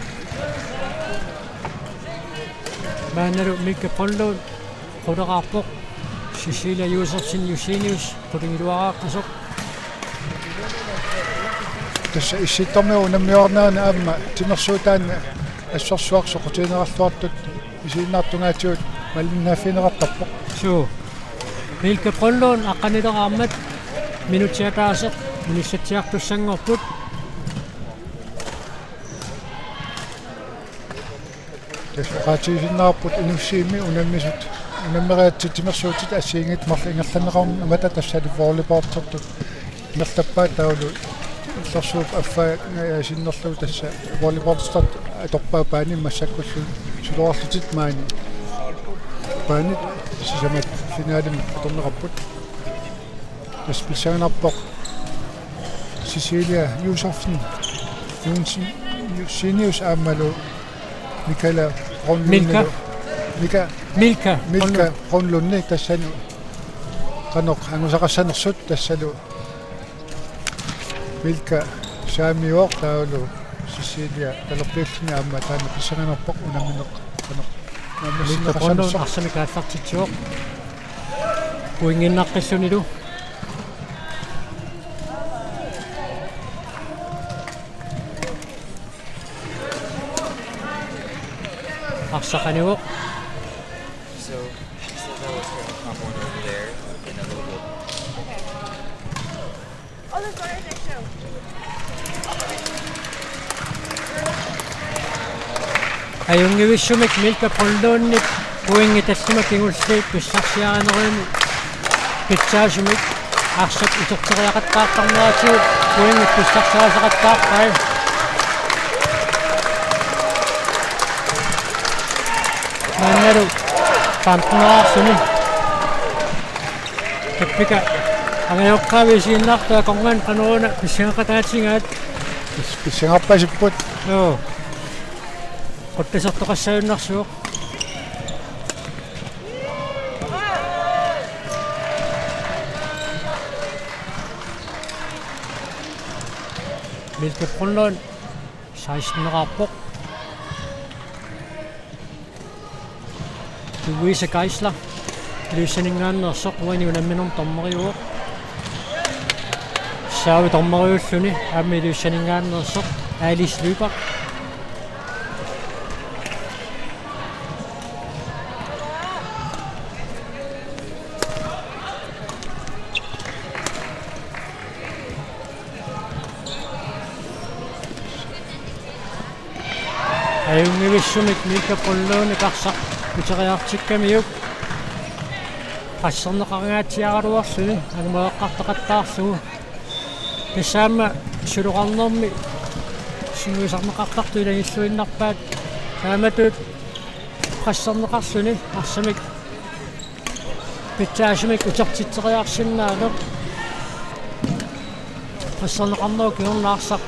Maannalu Milka Brønlund quleraarpoq, Cecilia Josefsen Josenius qulingiluaraaqqasoq. Tassa issittormiut unammiuarnerani aamma timersuutaanni assorsuaq soqutigineqarluartut isiginnaartungaatigut malinnaaffigineqartarpoq. Suu. Milka Brønlund aqqanileraarmat minutsit ataaseq inissaatsiartussanngorput. Tassa oqaatigisinnaavarput Inussivimmi unammisut, unammeriaatsit timersuutit assigiinngitsut marluk ingerlanneqarmata, tassalu volleyballtertut ingerlappaat, taavalu illorsuup affaannga sinnerlugu tassa volleyballtertut atorpaat baanit massakkullu suloqarlutik maani baanit sisamat finalemi atorneqarput. Tassa pissanganarpoq Cecilia Josefsen Josenius, Josenius aammalu Michaela Brønlund. Milka. Mika. Milka. Milka Brønlund. Brønlund tassani qanoq angusaqassanersut tassalu Milka saamiuvoq taavalu Cecilia talerpiulluni aamma taanna pissanganarpoq unammineq qanoq. Milka Brønlund arsamik aallartitsivoq. Pointinnaqqillunilu. Arsaq anivoq. So, she said that was her compound over there in a little bit. Ajunngivissumik Milka Brønlundip pointit tallimat kingulliit pissarsiarinermini pitsaasumik arsaq uterteriaqattaartarneratigut pointit pissarsiarisaqattaarpai. Maannalu femtenaarluni. Tappika angajoqqaavi isiginnaartoq akornanni qanoruna pissangeqataatigaat. Pis-, pissangarpasipput. Joo. Quttasertoqassaajunnarsuuvoq. Milka Brønlund seksten-eqarpoq. Louise Geisler Ilulissaninngaanneersoq uani unamminermi dommeriuvoq. Saavi dommeriulluni aamma Ilulissaninngaanneersoq Alice Lyberth. Ajunngivissumik Milka Brønlundip arsaq uteriartikkamiuk qasserneqangaatsiaraluarluni angumeqqartaqattaarlugu. Tassa aamma suloqarnermi sungiusarneqartartut ilagilluinnarpaat taamatut qasserneqarluni arsamik pitsaasumik utertitseriarsinnaaneq. Qasserneqarnerup kingorna arsaq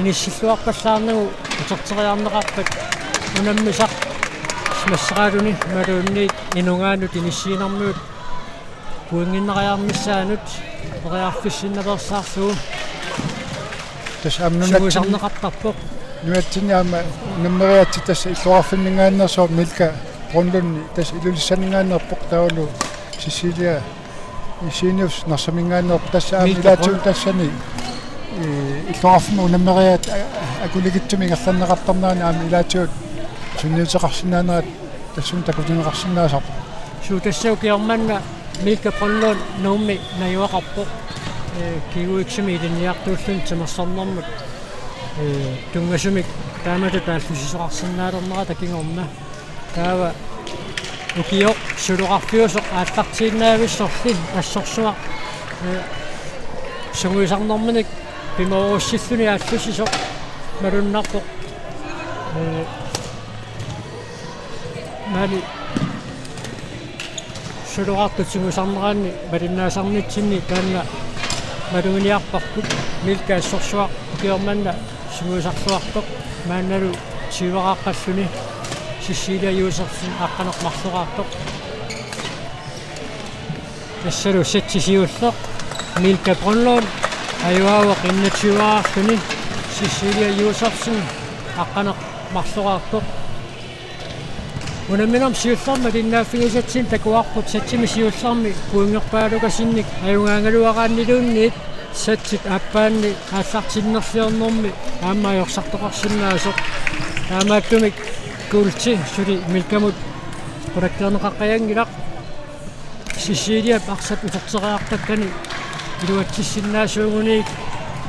inissilluarpallaarnagu uterteriarneqarpat unammisaq massakkut imaluunniit inunngaannut inissiinermigut pointinnariarnissaanut periarfissinnaveersaarlugu. Tassa aamma nunatsin-, sungiusarneqartarpoq. Nunatsinni aamma unammeriaatsit tassa illoqarfinninngaanneersoq Milka Brønlundi tassa Ilulissaninngaanneerpoq taavalu Cecilia Jensenius Narsaminngaanneerpoq tassa aamma Milka ilaatigut Brøn- tassani, ee, illoqarfimmi unammeriaatsit a-, akulikitsumik ingerlanneqartarnerani aamma ilaatigut sunniuteqarsinnaanerat tassunga takutineqarsinnaasarpoq. Suu tassa ukioq manna Milka Brønlund Nuummi najugaqarpoq, ee, kinguiksumik ilinniartuulluni timersornermut, ee, tunngasumik taamatut aallussisoqarsinnaalernerata kingorna. Taava ukioq suloqarfiusoq aallartiinnaavissorli assorsuaq, ee, sungiusarnerminik pimoorussilluni aallussisoq malunnarpoq. Ee, maani suloqartut sungiusarneranni malinnaasarnitsinni taanna maluginiarparput. Milka assorsuaq ukioq manna sungiusarluartoq maannalu tyveqaqqalluni Cecilia Josefsen aqqaneq-marloqartoq. Tassalu sætti siulleq Milka Brønlund ajugaavoq enogtyveqarluni Cecilia Josefsen aqqaneq-marloqartoq. Unamminermi siullermi malinnaaffigisatsinnut takuarput sættimi siullermi pointerpaalukasinnik ajugaagaluaraanniluunniit sættit aappaanni aallartinnerliornermi aamma ajorsartoqarsinnaasoq. Taamaattumik kuulti suli Milkamut qulakkeerneqaqqajanngilaq. Ceciliap arsap uterteriartakkani iluatsissinnaasuuguniuk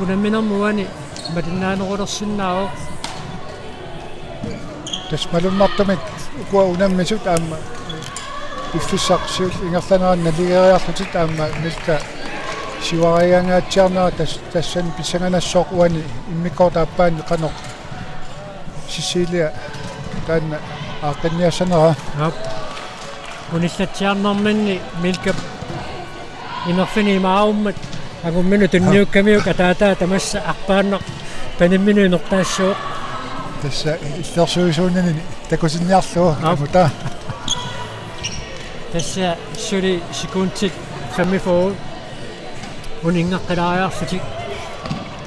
unamminermi uani malinnaanerulersinnaavoq. Tassa malunnartumik ukua unammisut aamma piffissaq siulleq ingerlanerani naligiinnarlutik aamma Milka siuariangaatsiarnera tas-, tassani pissanganassaaq uani immikkoortup aappaani qanoq Cecilia taanna aaqqinniassanera. Aap. Unillatsiarnerminni Milkap inerfineq imaarummat angumminut tunniukkamiuk ataataa tamassa arpaannaq panimminut inertaassuuvoq. Tassa illersuisuunini takutinniarlugu. Aap. Angutaa. Tassa suli sekundit femogfyrre. Uninngaqqilaariarlutik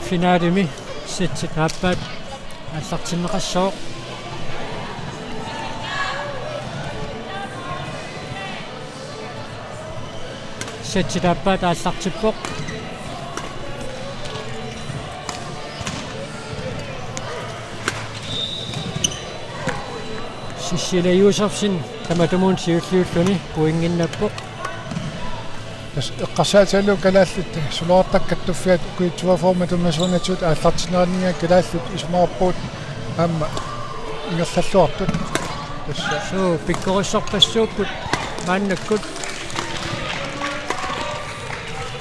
Finalimi setsit aappaat aallartinneqassooq. Setsit aappaat aallartippoq. Cecilia Josefsen tamatumuuna siulliulluni pointinnappoq. Tassa eqqarsaatigalugu kalaallit suloqartakkat tuffiat ukiut toogfyrre-mut atunngasornatigut aallartinneraninngaanniit kalaallit isumaqarpugut aamma ingerlalluartut. Tassa. Suu, pikkorissorpassuupput maannakkut.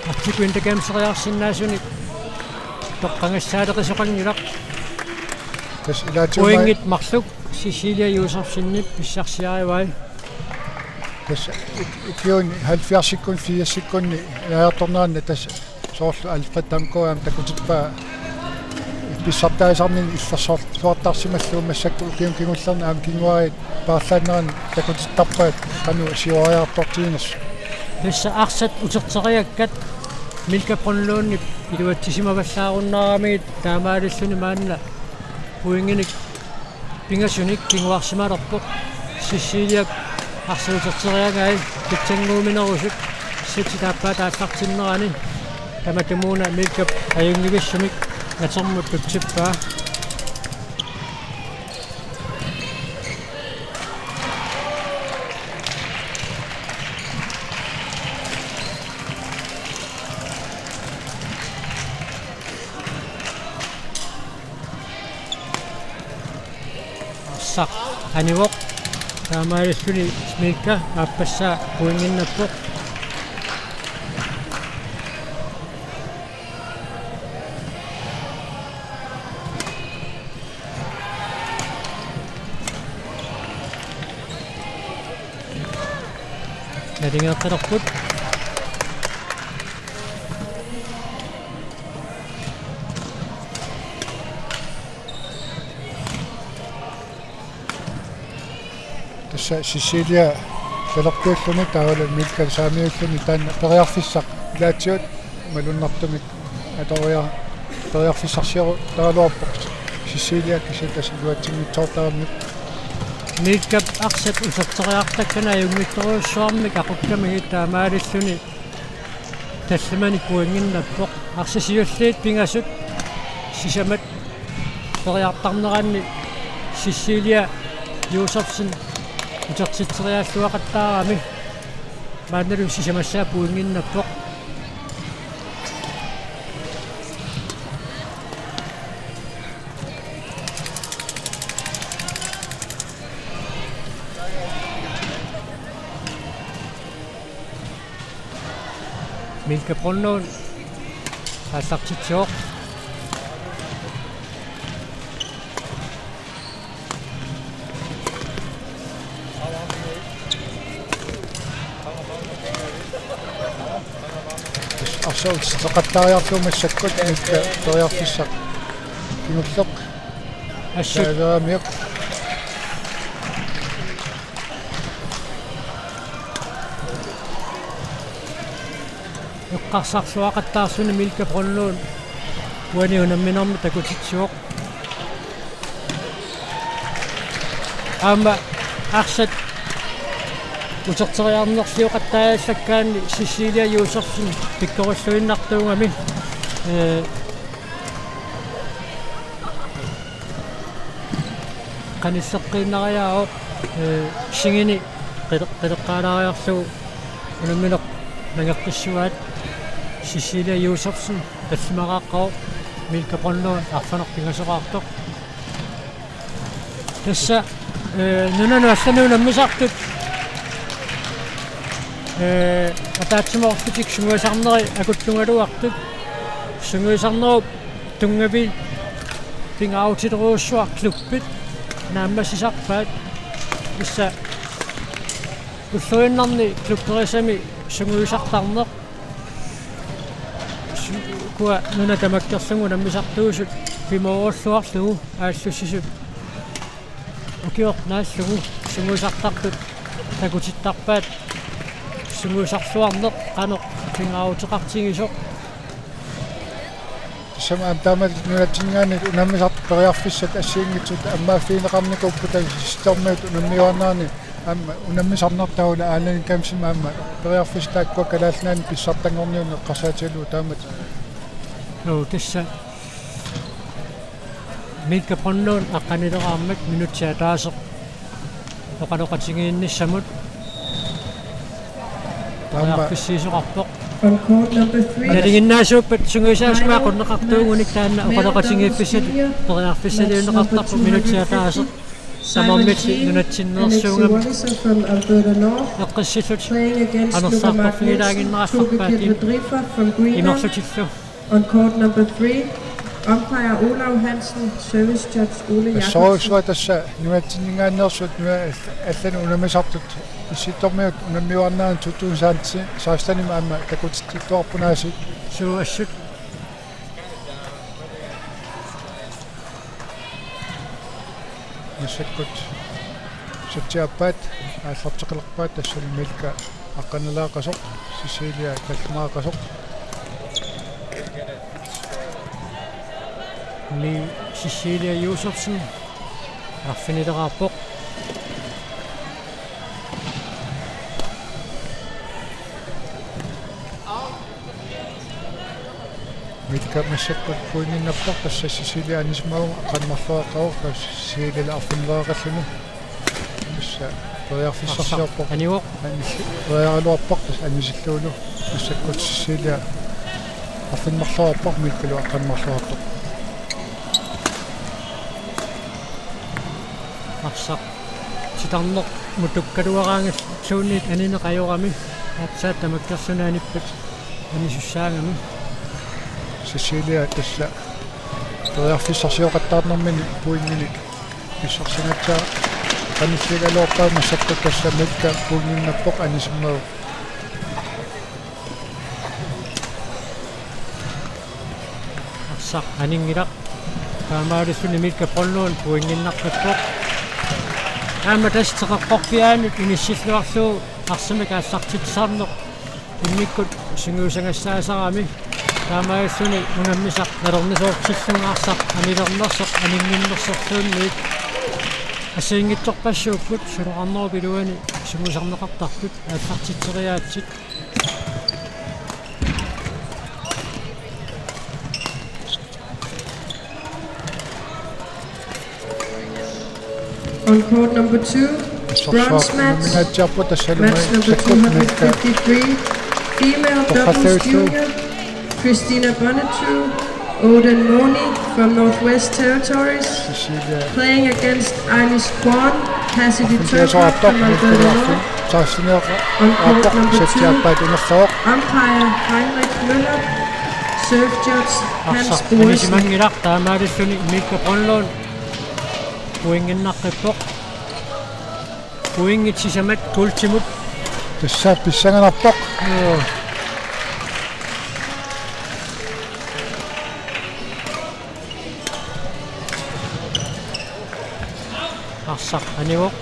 Arctic Winter Gameseriarsinnaasunik toqqagassaaleqisoqanngilaq. Tassa ilaatigut pointit marluk Cecilia Josefsenip pissarsiarivai. Tassa ik-, ikiuni halvfjerdsikkunni, firsikkunni ilaajartorneranni tassa soorlu Alfred Damgaard aamma takutippaa pissartaasarnini illersorluartarsimallugu massakkut ukiuni kingullerni aamma kinguaariit paarlaannerani takutittarpaat qanoq siuariartortiginersut. Tassa arsat uterteriakkat Milka Brønlundip iluatsisimavallaarunnaaramiuk taamaalilluni maanna pointinik pingasunik kinguarsimalerpoq. Ceciliap arsat uterteriagai pitsannguuminerusut setsit aappaat aallartinnerani tamatumuuna Milkap ajunngivissumik natermut tutsippaa. Arsaq anivoq. Taamaalilluni Milka aappassaa pointinnappoq. Nalingeeqqilerput. Tassa Cecilia talerpiulluni taavalu Milka saamiulluni taanna periarfissaq ilaatigut malunnartumik atoria-, periarfissarsiorutaraluarpoq Cecilia kisianni tassa iluatsinngitsoortarami. Milkap arsat uterteriartakkani ajunngitsorujussuarmik aqukkamigit taamaalilluni tallimanik pointinnappoq. Arsaq siulliit pingasut sisamat periartarneranni Cecilia Josefsen utertitseriaalluaqattaarami maannalu sisamassaa pointinnappoq. Milka Brønlund aallartitsivoq. Arsaq uterteqattaariarlugu massakkut Milka periarfissaq kingulleq. Assut. Taavalu eqqarsarluaqattaarluni Milka Brønlund uani unamminermi takutitsivoq. Aamma arsat uterteriarnerlioqattaallakkaanni Cecilia Josefsen pikkorilluinnartuugami, ee, qanilleqqiinnariaavoq, ee, singini qile-, qileqqaalaariarlugu unammineq nangeqqissuaat. Cecilia Josefsen tallimaqaqqavoq, Milka Brønlund arfineq-pingasoqartoq. Tassa, ee, nunanut allanut unammisartut, ee, ataatsimoorlutik sungiusarneri akuttugaluartut. Sungiusarnerup tunngaviit pingaarutilerujussuaq klubbit naammassisarpaat. Tassa ulloriinnarni klubberisami sungiusartarneq. Su-, ukua nunat tamakkerlugu unammisartuusut pimoorulluarlugu aallussisut ukioq naallugu sungiusartartut takutittarpaat sungiusarluarneq qanoq pingaaruteqartigisoq. Tassami aamma taamatut nunatsinninngaanniit unammisartut periarfissat assigiinngitsut ammaaffigineqarnikuupput, taava Sisimiut unammiuarnerani aamma unammisarnartaralu Allan Kamsimit aamma periarfissat taakkua Kalaallit Nunaanni pissartanngorniunneq eqqarsaatigalugu taamatut. Joo, tassa Mika Brønlund aqqanileraarmat minutsit ataaseq oqaloqatigiinnissamut. Aamma. Periarfissiisoqarpoq. On court number three. Nalinginnaasuuppat sungiusaasumik aqunneqartuugunik taanna oqaloqatigiiffissat periarfissaliunneqartarpoq minutsit ataaseq. Tamarmik nunatsinneersuugami. Eqqissillutik anersaartorfigilaaginnarallarpaat imerlutillu. On court number three, umpire Olav Hansen, service judge Ole Jakobsen. Assorujussuaq tassa nunatsinninngaanneersut nuna-, allanut unammisartut Sisimiut unammiuarnerani to tusind seksten aamma takutitsilluarput aasiit. Suu assut. Massakkut satsiaappaat aallarteqqilerpaat, tassami Mika aqqanileqasoq, Cecilia tallimaaqasoq. Ni Cecilia Josefsen arfinileraarpoq. Mika massakkut pointinnappoq, tassa Cecilia anisimmagu aqqaneq-marloqarpoq, tassa Cecilialu arfinilereqarluni. Tassa periarfissarsiorpoq. Anivoq. Anis-, periaraluarpoq, tassa anisillugulu. Massakkut Cecilia arfineq-marloqarpoq, Mikalu aqqaneq-marloqarpoq. Arsaq titarneq mutukkaluaraangalluunniit anineq ajorami, aatsaat tamakkersuinnarpat anisussaagami. Cecilia tassa periarfissarsioqattaarnermini pointinik pissarsinaatsaa qanilligaluarpaa, massakkut tassa Mika pointinnappoq anisimmagu. Arsaq aninngilaq. Taamaalilluni Mika Brønlund pointinnaqqippoq. Aamma tassa teqeqqorpiaanut inissilluarlugu arsamik aallartitsisarneq immikkut sungiusagassaasarami. Taamaalilluni unammisaq nalornisoortillugu arsaq anilernersoq aninnginnersorluunniit. Assigiinngitsorpassuupput, suloqarnerup iluani sungiusarneqartartut aallartitseriaatsit. On court number two, bronze match, match number two hundred fifty-three, female doubles junior, Christina Bonnetu, Odin Moni from Northwest Territories, playing against Ines Kwan, Cassidy Turcotte from Alberta North. On court number two, umpire Heinrich Møller, serve judge Hans Boesen. Anisimanngilaq, taamaalilluni Mika Brønlund pointinnaqqippoq. Pointit sisamat kuultimut. Tassa pissanganarpoq. Joo. Arsaq anivoq.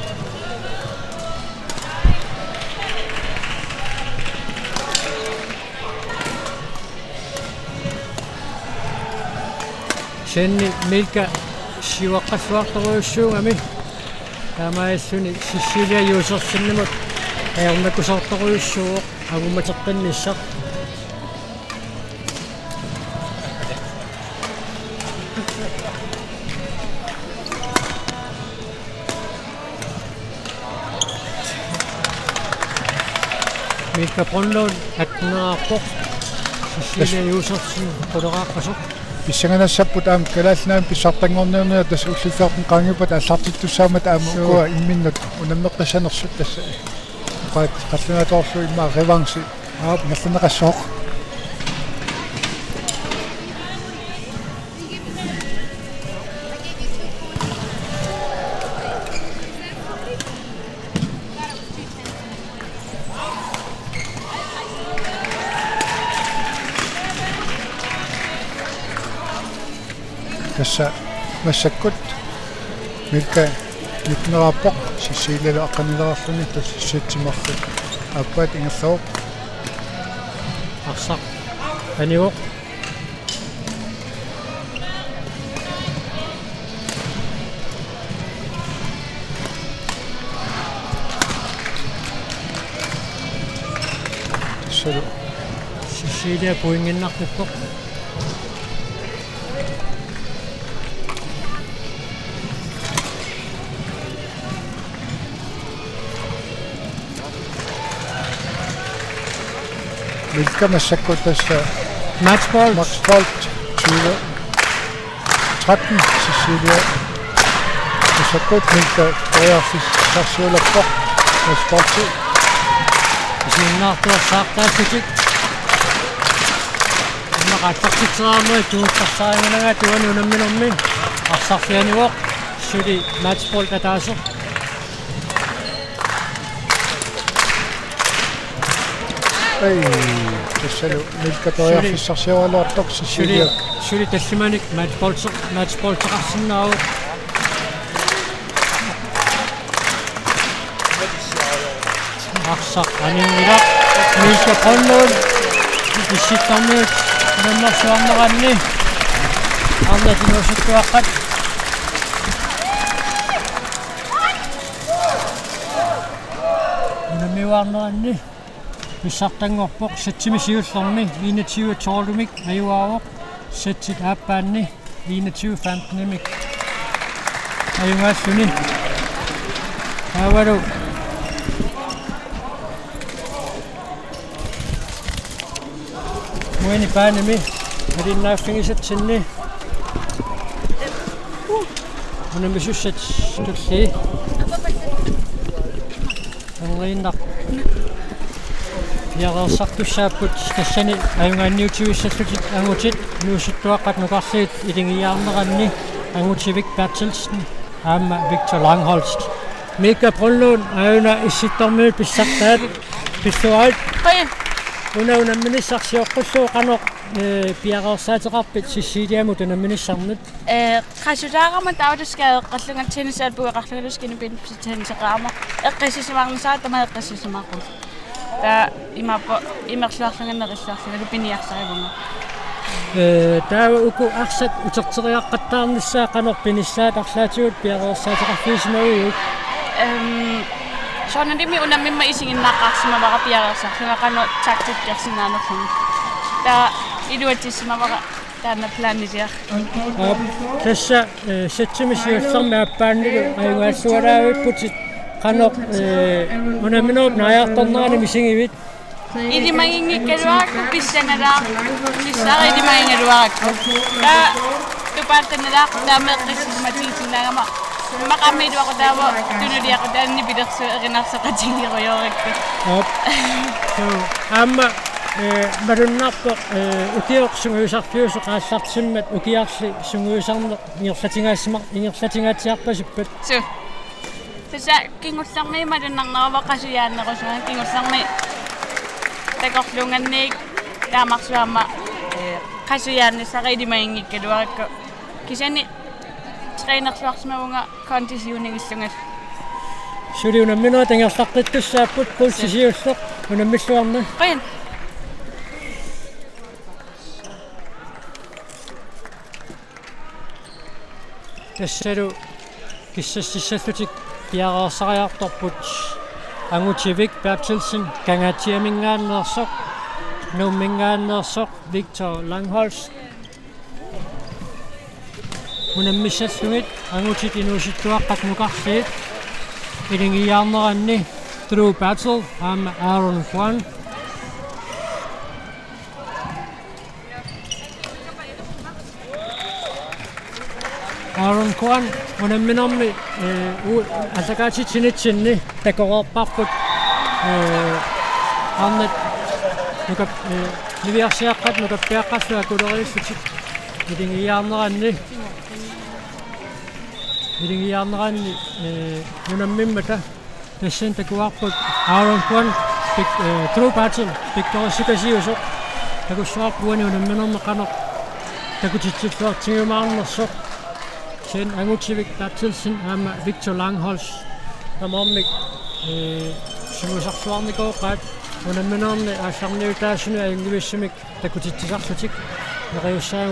Kisianni Mika siuaqqassuartorujussuugami. Taamaalilluni Cecilia Josefsenimut ajornakusoortorujussuuvoq aamma teqqinnissaq. Mika Brønlund atteneraarpoq. Cecilia Josefsen quleqaaqqasoq. Pissanganassapput aamma Kalaallit Nunaanni pissartanngorniunneq, tassa ulluni fjorten qaangiuppata aallartittussaammat aamma. Suu. Ukua imminnut unammeqqissanersut tassa. Oqaat qallunaatoorlugu immaqa revanche. Aap, ingerlanneqassaaq. Tassa massakkut Mika nitteneraarpoq, Cecilialu aqqanileqarluni, tassa setsimarlu aappaat ingerlavoq. Arsaq anivoq. Cecilia pointinnarpippoq. Milka massakkut tassa? Matchbold. Matchbold tyve tretten, Cecilia. Massakkut Milka periarfissarsiulerpoq matchboldi. Isiginnaartuarsartaallutik. Immaqa aallartitseraarnerit tuuttarsaaringanagaat uani unamminermi arsarfianivoq, suli matchbold ataaseq. Ai, tassalu Milka periarfissarsiulerpoq, suli, Cecilia. Suli tallimanik matchbold, matchboldeqarsinnaavoq. Arsaq aninngilaq. Milka Brønlund. Issittormiut unammersuarneranni. Arnat inuusuttuaqqat unammiuaarneranni. Pissartanngorpoq, sætimi siullermi enogtyve tolvimik ajugaavoq, sætip aappaanni enogtyve femtenimik ajugaalluni. Taavalu uani baanimi malinnaaffigisatsinni unammisussat tullii. Angiinnaq piareersartussaapput, tassani ajugaanniutivissallutik angutit inuusuttuaqqat nukarliit, iligiiaarneranni Angutivik Berthelsen aamma Victor Langholst. Milka Brønlund, aajuna Issittormiut pissartaat, pilluarit. Hej. Una unamminissarsioqqullugu, qanoq, eh, piareersaateqarpit Ceciliamut unamminissannut? Eh, qasusaarama taava tassa skadeqqallunga, tennisalbueqarlungalu, skinnerbenttenniseqarama. Eqqissisimaarnisara tamaat eqqissisimaarpunga. Taava imaappoq imerluarlunga nerilluarlungalu piniarsarivunga. Eh, taava uku arsat uterteriaqqattaarnissaat qanoq pinissaat arlaatigut piareersaateqarfigisimaviuk? Ehm, soorunalimi unammimma isiginnaarsimavara piareersarlunga qanoq taktikkersinnaanerlunga. Taava iluatsissimavara taanna planiliaq. Aap, tassa, eh, sætimi siullermi aappaannilu ajugaallualaavipputit, qanoq, eh, unamminerup naajartornerani misigivit? Ilimaginngikkaluarakku pissangalaar-, pissara ilimagigaluarakku. Taava tupaattanalaaq taama eqqissisimatigisinnaagamma. Immaqa aamma iluaqutaavoq tunuliaqutaanni pilersuut erinarsoqatigiirujoorikku. Aap. Suu, aamma, eh, malunnarpoq, eh, ukioq sungiusarfiusoq aallartimmat ukiarli sungiusarneq ingerlatingaassima-, ingerlatingaatsiarpasippat? Suu. Tassa kingullermi malunnarneruvoq qasujaannerusunga, kingullermi takorluunnganniit taamarsuarma, eh, qasujaannissara ilimaginngikkaluarakku. Kisianni trænerluarsimavunga konditioniunngillugu. Suli unamminerit ingerlaqqittussaapput, pulsi siulleq unammilluarna. Qujan. Tassalu kissassissallutik piareersariartorput Angutivik Berthelsen, Kangaatsiaminngaanneersoq, Nuumminngaanneersoq Victor Langholst. Unammissallugit angutit inuusuttuaqqat nukarliit, iligiiaarneranni Drew Battle aamma Aaron Kwan. Aaron Kwan unamminermi, eh, u-, aallakaatitsinitsinni takoreerparput, eh, arnat nukap-, eh, niviarsiaqqat nukappiaqqallu akuleriillutik iligiiaarneranni, iligiiaarneranni, eh, unammimmata. Tassani takuarput Aaron Kwan, Vic-, eh, Drew Barton, Victor Sukasiusoq, takussavarput uani unamminermi qanoq takutitsilluartigiumaarnersoq. Kisianni Angutivik Berthelsen aamma Victor Langholz tamarmik, eh, sungiusarluarnikooqaat unamminerni aallarniutaasunut ajunngivissumik takutitsisarlutik. Neriussaa